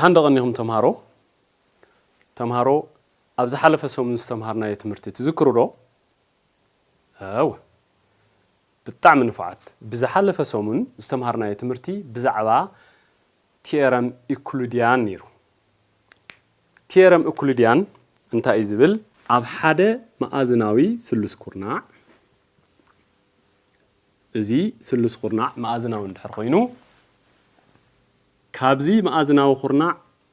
ሃንደ ቀኒኹም ተምሃሮ። ተምሃሮ፣ ኣብ ዝሓለፈ ሰሙን ዝተምሃርናዮ ትምህርቲ ትዝክሩ ዶ? እወ፣ ብጣዕሚ ንፉዓት። ብዝሓለፈ ሰሙን ዝተምሃርናዮ ትምህርቲ ብዛዕባ ቲየረም ኢኩሉድያን ነይሩ። ቲየረም ኢኩሉድያን እንታይ እዩ ዝብል? ኣብ ሓደ መኣዝናዊ ስሉስ ኩርናዕ፣ እዚ ስሉስ ኩርናዕ መኣዝናዊ እንድሕር ኮይኑ፣ ካብዚ መኣዝናዊ ኩርናዕ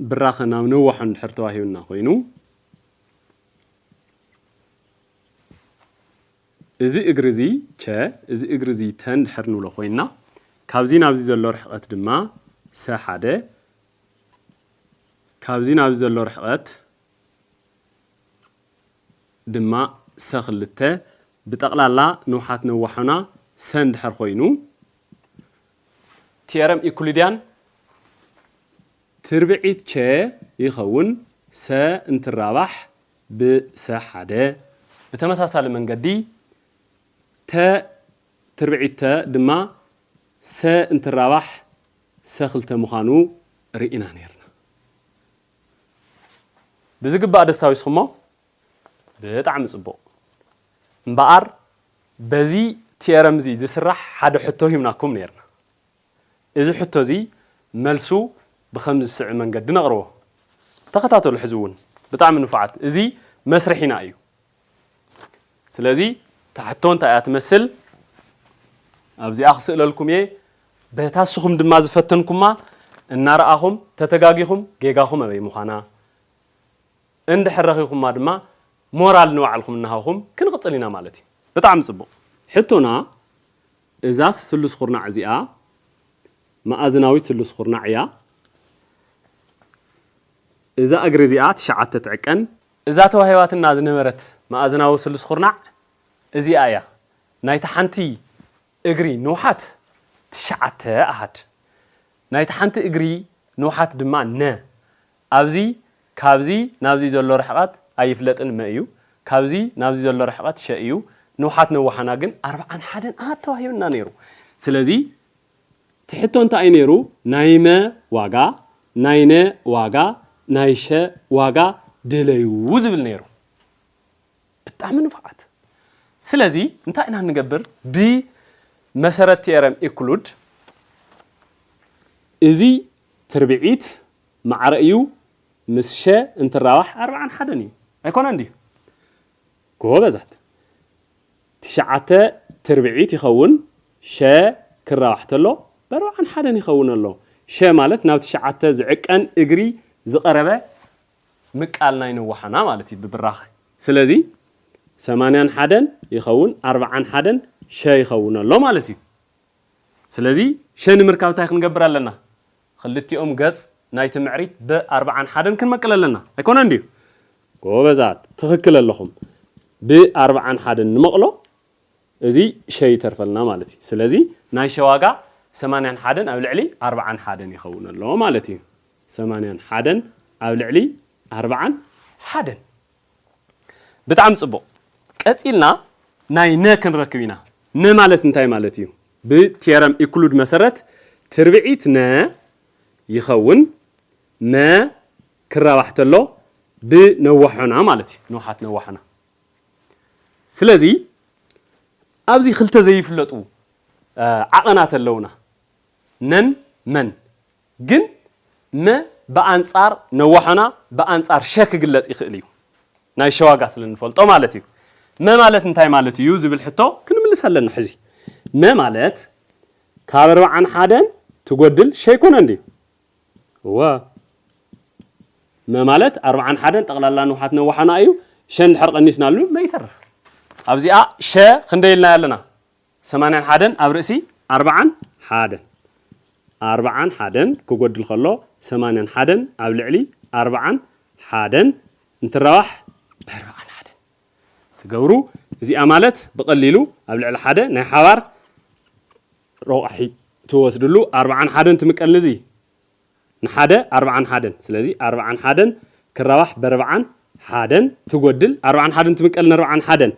ብራኸ ናብ ነዋሑ እንድሕር ተዋሂቡና ኮይኑ፣ እዚ እግሪ እዚ ቸ፣ እዚ እግሪ እዚ ተ እንድሕር ንብሎ ኮይንና፣ ካብዚ ናብዚ ዘሎ ርሕቐት ድማ ሰ ሓደ፣ ካብዚ ናብዚ ዘሎ ርሕቐት ድማ ሰ ክልተ፣ ብጠቕላላ ንውሓት ነዋሖና ሰ እንድሕር ኮይኑ፣ ቲየረም ኢኩሊድያን ትርብዒት ቸ ይኸውን፣ ሰ እንትራባሕ ብሰ ሓደ። ብተመሳሳሊ መንገዲ ተ ትርብዒት ተ ድማ ሰ እንትራባሕ ሰ ክልተ ምዃኑ ርኢና ነይርና። ብዝግባእ ደስታዊስኹሞ? ብጣዕሚ ጽቡቕ። እምበኣር በዚ ቲየረም እዚ ዝስራሕ ሓደ ሕቶ ሂብናኩም ነይርና። እዚ ሕቶ እዚ መልሱ ብኸምዚ ዝስዕብ መንገዲ ነቕርቦ። ተኸታተሉ። ሕዚ እውን ብጣዕሚ ንፉዓት፣ እዚ መስርሒና እዩ። ስለዚ እታ ሕቶ እንታይ እያ ትመስል? ኣብዚኣ ክስእለልኩም እየ። በታ ንስኹም ድማ ዝፈተንኩማ እናረኣኹም፣ ተተጋጊኹም ጌጋኹም ኣበይ ምዃና፣ እንድሕር ረኺብኩማ ድማ ሞራል ንባዕልኹም እናሃብኹም ክንቕጽል ኢና ማለት እዩ። ብጣዕሚ ጽቡቕ። ሕቶና፣ እዛ ስሉስ ኹርናዕ እዚኣ መኣዝናዊት ስሉስ ኹርናዕ እያ። እዛ እግሪ እዚኣ ትሽዓተ ትዕቀን። እዛ ተዋሂባትና ዝነበረት መኣዝናዊ ስሉስ ኹርናዕ እዚኣ እያ። ናይታ ሓንቲ እግሪ ንውሓት ትሽዓተ ኣሃድ፣ ናይታ ሓንቲ እግሪ ንውሓት ድማ ነ። ኣብዚ፣ ካብዚ ናብዚ ዘሎ ርሕቐት ኣይፍለጥን፣ መ እዩ። ካብዚ ናብዚ ዘሎ ርሕቐት ሸ እዩ። ንውሓት ነዋሓና ግን ኣርብዓን ሓደን ኣሃድ ተዋሂቡና ነይሩ። ስለዚ እቲ ሕቶ እንታይ እዩ ነይሩ? ናይ መ ዋጋ፣ ናይ ነ ዋጋ፣ ናይ ሸ ዋጋ ድለዩ ዝብል ነይሩ። ብጣዕሚ ንፉዓት። ስለዚ እንታይ ኢና እንገብር? ብመሰረት ቲየረም ኢኩሉድ፣ እዚ ትርብዒት ማዕረ እዩ ምስ ሸ እንትራባሕ ኣርብዓን ሓደን እዩ። ኣይኮነን ድዩ? ጎበዛት። ትሽዓተ ትርብዒት ይኸውን፣ ሸ ክራባሕ ተሎ ብኣርብዓን ሓደን ይኸውን ኣሎ። ሸ ማለት ናብ ትሽዓተ ዝዕቀን እግሪ ዝቐረበ ምቃል ናይ ነዋሓና ማለት እዩ ብብራኸ። ስለዚ ሰማንያን ሓደን ይኸውን፣ ኣርብዓን ሓደን ሸ ይኸውን ኣሎ ማለት እዩ። ስለዚ ሸ ንምርካብ እንታይ ክንገብር ኣለና? ክልቲኦም ገጽ ናይቲ ምዕሪት ብኣርብዓን ሓደን ክንመቅል ኣለና። ኣይኮነን ድዩ? ጎበዛት፣ ትኽክል ኣለኹም። ብኣርብዓን ሓደን ንመቕሎ፣ እዚ ሸ ይተርፈልና ማለት እዩ። ስለዚ ናይ ሸ ዋጋ ሰማንያን ሓደን ኣብ ልዕሊ ኣርብዓን ሓደን ይኸውን ኣሎ ማለት እዩ። ሰማንያን ሓደን ኣብ ልዕሊ ኣርብዓን ሓደን። ብጣዕሚ ጽቡቕ። ቀጺልና ናይ ነ ክንረክብ ኢና። ነ ማለት እንታይ ማለት እዩ? ብቲየረም ኢኩሉድ መሰረት ትርብዒት ነ ይኸውን፣ መ ክራባሕ ተሎ ብነዋሖና ማለት እዩ። ንውሓት ነዋሖና። ስለዚ ኣብዚ ክልተ ዘይፍለጡ፣ እ፣ ዓቐናት ኣለውና። ነን መን። ግን መ ብኣንጻር ነዋሖና፣ ብኣንጻር ሸ ክግለጽ ይኽእል እዩ። ናይ ሸ ዋጋ ስለ እንፈልጦ ማለት እዩ። መ ማለት እንታይ ማለት እዩ ዝብል ሕቶ ክንምልስ ኣለና። ሕዚ መ ማለት ካብ ኣርብዓን ሓደን ትጎድል ሸ ኣይኮነን ድዩ? እወ። መ ማለት ኣርብዓን ሓደን ጠቕላላ ንውሓት ነዋሖና እዩ። ሸ እንድሕር ቀኒስናሉ መ ይተርፍ። ኣብዚኣ ሸ ክንደይ ኢልናያ ኣለና? ሰማንያን ሓደን ኣብ ርእሲ ኣርብዓን ሓደን። ኣርብዓን ሓደን ክጎድል ከሎ ሰማንያን ሓደን ኣብ ልዕሊ ኣርብዓን ሓደን እንትራባሕ ብኣርብዓን ሓደን ትገብሩ። እዚኣ ማለት ብቐሊሉ ኣብ ልዕሊ ሓደ ናይ ሓባር ረቋሒ ትወስድሉ። ኣርብዓን ሓደን ትምቀል ንዚ ንሓደ ኣርብዓን ሓደን። ስለዚ ኣርብዓን ሓደን ክራባሕ ብኣርብዓን ሓደን ትጎድል፣ ኣርብዓን ሓደን ትምቀል ንኣርብዓን ሓደን።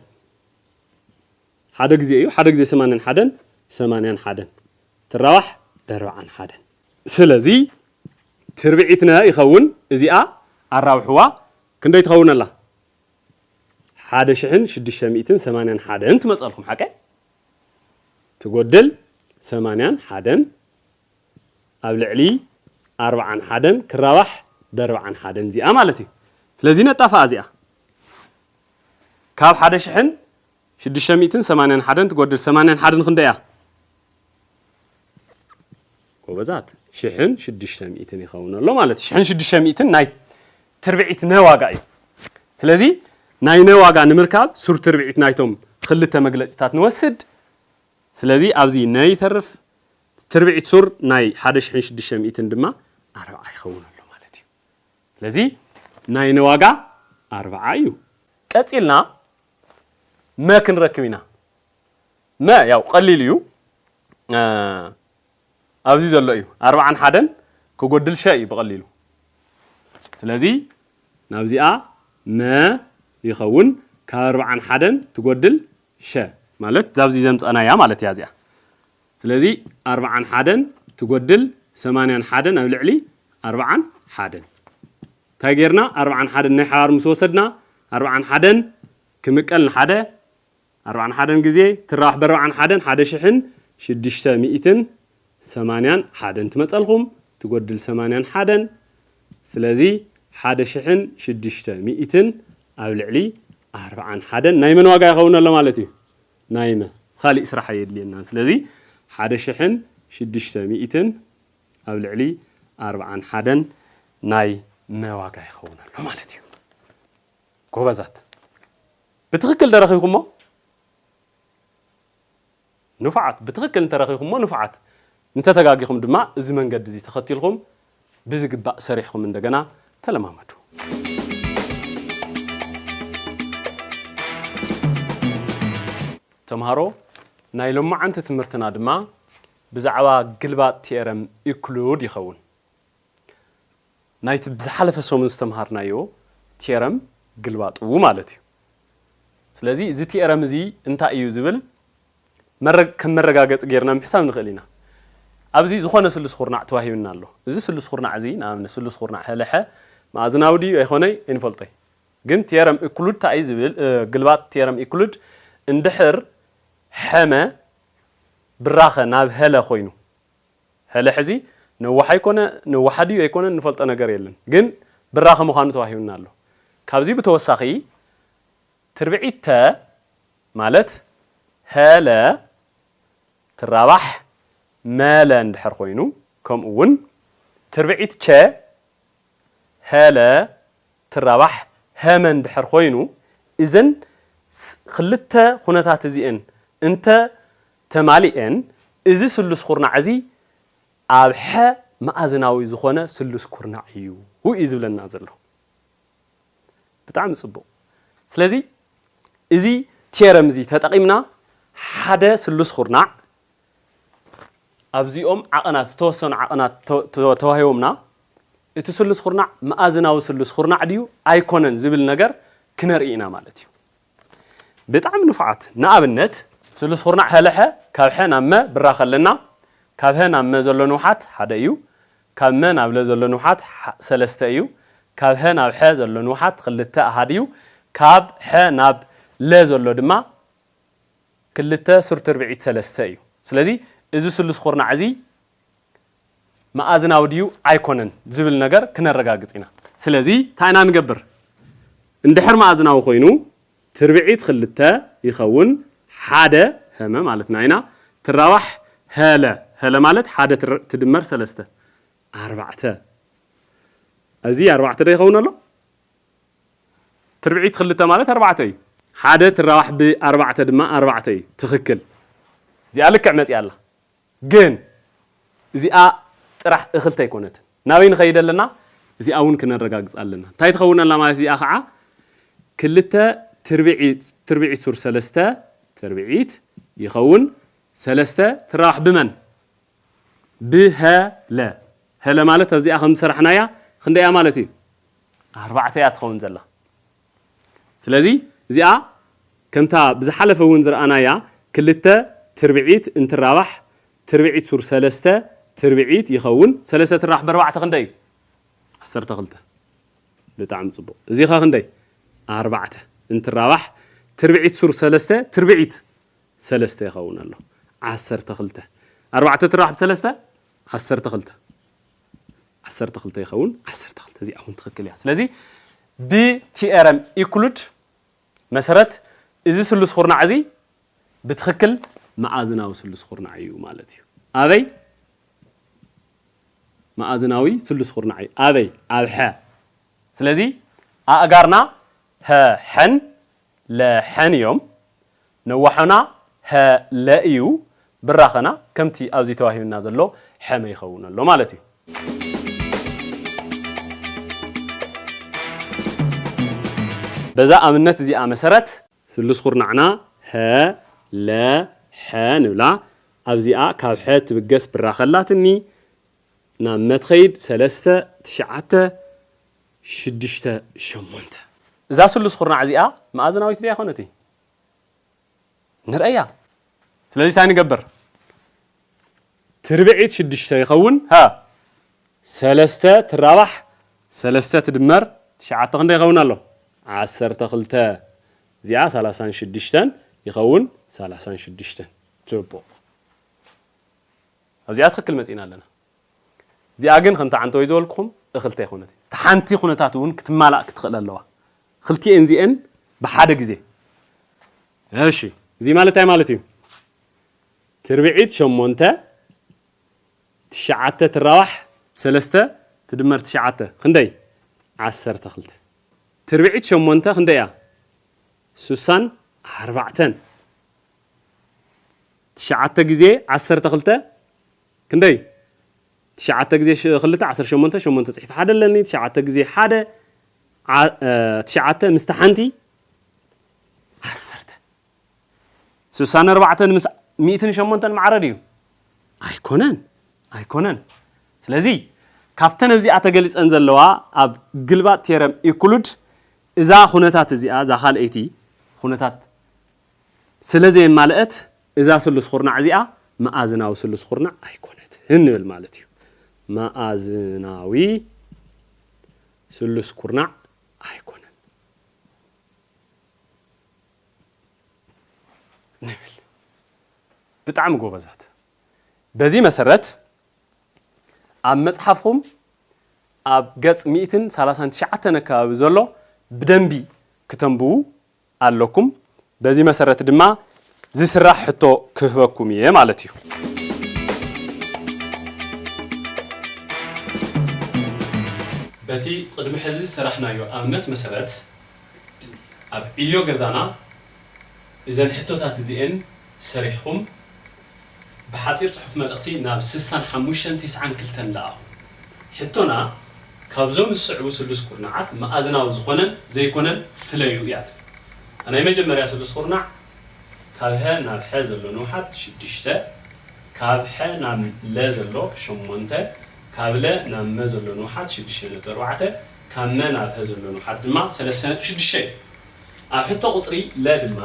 ሓደ ግዜ እዩ፣ ሓደ ግዜ ሰማንያን ሓደን፣ ሰማንያን ሓደን ትራባሕ ብኣርብዓን ሓደን። ስለዚ ትርብዒት ነ ይኸውን። እዚኣ ኣራብሕዋ ክንደይ ትኸውን ኣላ? ሓደ ሽሕን ሽዱሽተ ሚእትን ሰማንያን ሓደን ትመጸልኩም ሓቀ ትጎድል ሰማንያን ሓደን ኣብ ልዕሊ ኣርብዓን ሓደን ክራባሕ ብኣርብዓን ሓደን እዚኣ ማለት እዩ። ስለዚ ነጣፍኣ እዚኣ ካብ ሓደ ሽሕን ሽዱሽተ ሚእትን ሰማንያን ሓደን ትጎድል ሰማንያን ሓደን ክንደይ እያ? ጎበዛት፣ ሽሕን ሽዱሽተ ሚእትን ይኸውን ኣሎ ማለት እዩ። ሽሕን ሽዱሽተ ሚእትን ናይ ትርብዒት ነ ዋጋ እዩ። ስለዚ ናይ ነ ዋጋ ንምርካብ ሱር ትርብዒት ናይቶም ክልተ መግለጺታት ንወስድ። ስለዚ ኣብዚ ነ ይተርፍ፣ ትርብዒት ሱር ናይ ሓደ ሽሕን ሽዱሽተ ሚእትን ድማ ኣርብዓ ይኸውን ኣሎ ማለት እዩ። ስለዚ ናይ ነ ዋጋ ኣርብዓ እዩ። ቀጺልና መ ክንረክብ ኢና። መ ያው ቀሊል እዩ። ኣብዚ ዘሎ እዩ። ኣርብዓን ሓደን ክጎድል ሸ እዩ ብቐሊሉ። ስለዚ ናብዚኣ መ ይኸውን። ካብ ኣርብዓን ሓደን ትጎድል ሸ ማለት ዛብዚ ዘምፀእናያ ማለት እያ እዚኣ። ስለዚ ኣርብዓን ሓደን ትጎድል ሰማንያን ሓደን ኣብ ልዕሊ ኣርብዓን ሓደን እንታይ ጌርና? ኣርብዓን ሓደን ናይ ሓባር ምስ ወሰድና ኣርብዓን ሓደን ክምቀል ንሓደ ኣርብዓን ሓደን ግዜ ትራባሕ ብኣርብዓን ሓደን ሓደ ሽሕን ሽዱሽተ ሚእትን ሰማንያን ሓደን ትመፀልኩም ትጎድል ሰማንያን ሓደን። ስለዚ ሓደ ሽሕን ሽዱሽተ ሚእትን ኣብ ልዕሊ ኣርብዓን ሓደን ናይ መን ዋጋ ይኸውን ኣሎ ማለት እዩ? ናይ መ። ካሊእ ስራሕ ኣየድልየናን። ስለዚ ሓደ ሽሕን ሽዱሽተ ሚእትን ኣብ ልዕሊ ኣርብዓን ሓደን ናይ መ ዋጋ ይኸውን ኣሎ ማለት እዩ። ጎበዛት፣ ብትኽክል ዶ ረኺብኩሞ? ንፉዓት፣ ብትኽክል እንተረኺብኩሞ ንፉዓት፣ እንተተጋጊኹም ድማ እዚ መንገዲ እዚ ተኸቲልኩም ብዝግባእ ሰሪሕኹም እንደገና ተለማመዱ። ተምሃሮ፣ ናይ ሎማዓንቲ ትምህርትና ድማ ብዛዕባ ግልባጥ ቲየረም ኢኩሉድ ይኸውን። ናይቲ ብዝሓለፈ ሰሙን ዝተምሃርናዮ ቲየረም ግልባጡ ማለት እዩ። ስለዚ እዚ ቲየረም እዚ እንታይ እዩ ዝብል መረ-፣ ከም መረጋገፂ ጌርና ምሕሳብ ንኽእል ኢና። ኣብዚ ዝኾነ ስሉስ ኩርናዕ ተዋሂብና ኣሎ። እዚ ስሉስ ኩርናዕ እዚ ንኣብነት ስሉስ ኩርናዕ ሀለሐ መኣዝናዊ ድዩ ኣይኮነይ ኣይንፈልጦይ። ግን ቲየረም ኢኩሉድ እንታይ እዩ ዝብል፣ እ፣ ግልባጥ ቲየረም ኢኩሉድ እንድሕር ሐመ ብራኸ ናብ ሀለ ኮይኑ፣ ሀለ ሕዚ ነዋሕ ኣይኮነ፣ ነዋሓ ድዩ ኣይኮነን ንፈልጦ ነገር የለን። ግን ብራኸ ምዃኑ ተዋሂቡና ኣሎ። ካብዚ ብተወሳኺ ትርብዒት ተ ማለት ሀለ ትራባሕ መለ እንድሕር ኮይኑ፣ ከምኡ እውን ትርብዒት ቸ ሀለ ትራባሕ ሀመ እንድሕር ኮይኑ፣ እዘን ስ-፣ ክልተ ኩነታት እዚአን እንተ ተማሊአን፣ እዚ ስሉስ ኩርናዕ እዚ ኣብ ሐ መኣዝናዊ ዝኾነ ስሉስ ኩርናዕ እዩ እዩ ዝብለና ዘሎ። ብጣዕሚ ጽቡቕ። ስለዚ እዚ ቲየረም እዚ ተጠቒምና ሓደ ስሉስ ኩርናዕ ኣብዚኦም ዓቐናት፣ ዝተወሰኑ ዓቐናት ተ-፣ ተ-፣ ተዋሂቦምና፣ እቲ ስሉስ ኩርናዕ መኣዝናዊ ስሉስ ኩርናዕ ድዩ ኣይኮነን ዝብል ነገር ክነርኢ ኢና ማለት እዩ። ብጣዕሚ ንፉዓት። ንኣብነት፣ ስሉስ ኩርናዕ ሀለሐ ካብ ሐ ናብ መ ብራኸ ኣለና። ካብ ሀ ናብ መ ዘሎ ንውሓት ሓደ እዩ። ካብ መ ናብ ለ ዘሎ ንውሓት ሓ-፣ ሰለስተ እዩ። ካብ ሀ ናብ ሐ ዘሎ ንውሓት ክልተ ኣሃድ እዩ። ካብ ሐ ናብ ለ ዘሎ ድማ ክልተ ሱር ትርብዒት ሰለስተ እዩ። ስለዚ እዚ ስሉስ ኩርናዕ እዚ መኣዝናዊ ድዩ ኣይኮነን ዝብል ነገር ክነረጋግጽ ኢና። ስለዚ እንታይ ኢና ንገብር? እንድሕር መኣዝናዊ ኮይኑ ትርብዒት ክልተ ይኸውን ሓደ ሀመ ማለትና ኢና። ትራባሕ ሀለ፣ ሀለ ማለት ሓደ ትር-፣ ትድመር ሰለስተ፣ ኣርባዕተ። እዚ ኣርባዕተ ዶ ይኸውን ኣሎ? ትርብዒት ክልተ ማለት ኣርባዕተ እዩ። ሓደ ትራባሕ ብኣርባዕተ ድማ ኣርባዕተ እዩ። ትኽክል። እዚኣ ልክዕ መፂኣ ኣላ። ግን እዚኣ ጥራሕ እኽልቲ ኣይኮነትን። ናበይ ንኸይድ ኣለና? እዚኣ እውን ክነረጋግፅ ኣለና። እንታይ ትኸውን ኣላ ማለት እዚኣ ከዓ ክልተ ትርብዒት፣ ትርብዒት ሱር ሰለስተ ትርብዒት ይኸውን። ሰለስተ ትራባሕ ብመን? ብሀለ። ሀለ ማለት ኣብዚኣ ከም ዝሰራሕናያ ክንደይ እያ ማለት እዩ? ኣርባዕተ እያ ትኸውን ዘላ። ስለዚ እዚኣ ከምታ ብዝሓለፈ እውን ዝረኣናያ ክልተ ትርብዒት እንትራባሕ ትርብዒት ሱር ሰለስተ ትርብዒት ይኸውን። ሰለስተ ትራባሕ ብኣርባዕተ ክንደይ እዩ? ዓሰርተ ክልተ። ብጣዕሚ ጽቡቕ። እዚ ኸ ክንደይ? ኣርባዕተ። እንትራባሕ ትርብዒት ሱር ሰለስተ ትርብዒት ሰለስተ ይኸውን ኣሎ። ዓሰርተ ክልተ። ኣርባዕተ ትራባሕ ብሰለስተ? ዓሰርተ ክልተ። ዓሰርተ ክልተ ይኸውን። ዓሰርተ ክልተ፣ እዚኣ እውን ትኽክል እያ። ስለዚ ብቲኤረም ኢኩሉድ መሰረት እዚ ስሉስ ኩርናዕ እዚ ብትኽክል መኣዝናዊ ስሉስ ኩርናዕ እዩ ማለት እዩ። ኣበይ? መኣዝናዊ ስሉስ ኩርናዕ እዩ። ኣበይ? ኣብ ሐ። ስለዚ ኣእጋርና ሀ ሐን ለ ሐን እዮም። ነዋሖና ሀ ለ እዩ። ብራኸና ከምቲ ኣብዚ ተዋሂብና ዘሎ ሐመ ይኸውን ኣሎ ማለት እዩ። በዛ ኣብነት እዚኣ መሰረት ስሉስ ኩርናዕና ሀ ለ ሐ ንብላ። ኣብዚኣ ካብ ሐ ትብገስ ብራኸ ኣላትኒ። ናብ መትኸይድ ሰለስተ፣ ትሽዓተ፣ ሽዱሽተ፣ ሸሞንተ። እዛ ስሉስ ኩርናዕ እዚኣ መኣዝናዊት ድያ ኣይኮነትን? ንርአያ። ስለዚ እንታይ ንገብር? ትርብዒት ሽዱሽተ ይኸውን። ሃ፣ ሰለስተ ትራባሕ ሰለስተ ትድመር ትሽዓተ ክንደይ ይኸውን ኣሎ? ዓሰርተ ክልተ። እዚኣ ሰላሳን ሽዱሽተን ይኸውን። ሰላሳን ሽዱሽተን። ጽቡቕ። ኣብዚኣ ትኽክል መጺእና ኣለና። እዚኣ ግን ከምቲ ዓንተወይ ዝበልኩኹም እኽልተ ኣይኮነትን። እታ ሓንቲ ኩነታት እውን ክትማላእ ክትኽእል ኣለዋ። ክልቲኤን እዚኤን ብሓደ ግዜ። እሺ፣ እዚ ማለት እንታይ ማለት እዩ? ትርብዒት ሸሞንተ፣ ትሽዓተ ትራባሕ ሰለስተ ትድመር ትሽዓተ ክንደይ? ዓሰርተ ክልተ። ትርብዒት ሸሞንተ ክንደይ እያ? ስሳን ኣርባዕተን። ትሽዓተ ግዜ ዓሰርተ ክልተ ክንደይ? ትሽዓተ ግዜ ሽ-፣ ክልተ፣ ዓሰርተ ሸሞንተ፣ ሸሞንተ ጽሒፈ ሓደ ኣለኒ። ትሽዓተ ግዜ ሓደ፣ ዓ-፣ እ፣ ትሽዓተ ምስቲ ሓንቲ፣ ዓሰርተ። ስሳን ኣርባዕተን ምስ ሚእትን ሸሞንተን ማዕረ ድዩ? ኣይኮነን፣ ኣይኮነን። ስለዚ ካብተን ኣብዚኣ ተገሊጸን ዘለዋ ኣብ ግልባጥ ቴረም ኢኩሉድ እዛ ኩነታት እዚኣ፣ እዛ ካልኣይቲ ኩነታት ስለ ዘየማልአት እዛ ስሉስ ኩርናዕ እዚኣ መኣዝናዊ ስሉስ ኩርናዕ ኣይኮነትን ንብል ማለት እዩ። መኣዝናዊ ስሉስ ኩርናዕ ኣይኮነን ንብል። ብጣዕሚ ጎበዛት። በዚ መሰረት ኣብ መጽሓፍኹም ኣብ ገጽ ሚእትን ሰላሳን ትሽዓተን ኣከባቢ ዘሎ ብደንቢ ክተንብቡ ኣለኩም። በዚ መሰረት ድማ ዝስራሕ ሕቶ ክህበኩም እየ ማለት እዩ። በቲ ቅድሚ ሕዚ ዝሰራሕናዮ ኣብነት መሰረት፣ ኣብ ዕዮ ገዛና እዘን ሕቶታት እዚኤን ሰሪሕኹም ብሓጺር ጽሑፍ መልእኽቲ ናብ ስሳን ሓሙሽተን ተስዓን ክልተን ለኣኹ። ሕቶና፣ ካብዞም ዝስዕቡ ስሉስ ኩርናዓት መኣዝናዊ ዝኾነን ዘይኮነን ፍለዩ እያ ትብል። ናይ መጀመርያ ስሉስ ኩርናዕ፣ ካብ ሀ ናብ ሐ ዘሎ ንውሓት ሽዱሽተ፣ ካብ ሐ ናብ ለ ዘሎ ሸሞንተ፣ ካብ ለ ናብ መ ዘሎ ንውሓት ሽዱሽተ ነጥቢ ኣርባዕተ፣ ካብ መ ናብ ሀ ዘሎ ንውሓት ድማ ሰለስተ ነጥቢ ሽዱሽተ እዩ። ኣብ ሕቶ ቁጽሪ ለ ድማ፣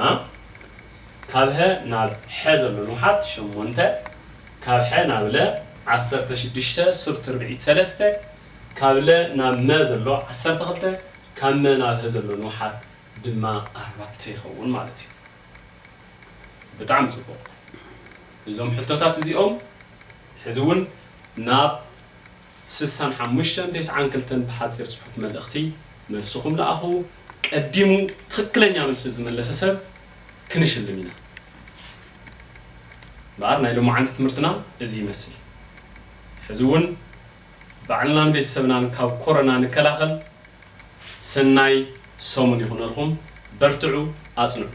ካብ ሀ ናብ ሐ ዘሎ ንውሓት ሸሞንተ፣ ካብ ሐ ናብ ለ ዓሰርተ ሽዱሽተ ሱር ትርብዒት ሰለስተ፣ ካብ ለ ናብ መ ዘሎ ዓሰርተ ክልተ፣ ካብ መ ናብ ሀ ዘሎ ንውሓት ድማ ኣርባዕተ ይኸውን ማለት እዩ። ብጣዕሚ ጽቡቕ። እዞም ሕቶታት እዚኦም ሕዚ እውን ናብ ስሳን ሓሙሽተን ተስዓን ክልተን ብሓጺር ጽሑፍ መልእኽቲ መልስኹም ለኣኹ። ቀዲሙ ትኽክለኛ መልሲ ዝመለሰ ሰብ ክንሽልም ኢና። እምበኣር ናይ ሎማዓንቲ ትምህርትና እዚ ይመስል። ሕዚ እውን ባዕልናን ቤተሰብናን ካብ ኮሮና ንከላኸል። ሰናይ ሰሙን ይኹነልኩም። በርትዑ፣ ኣጽንዑ።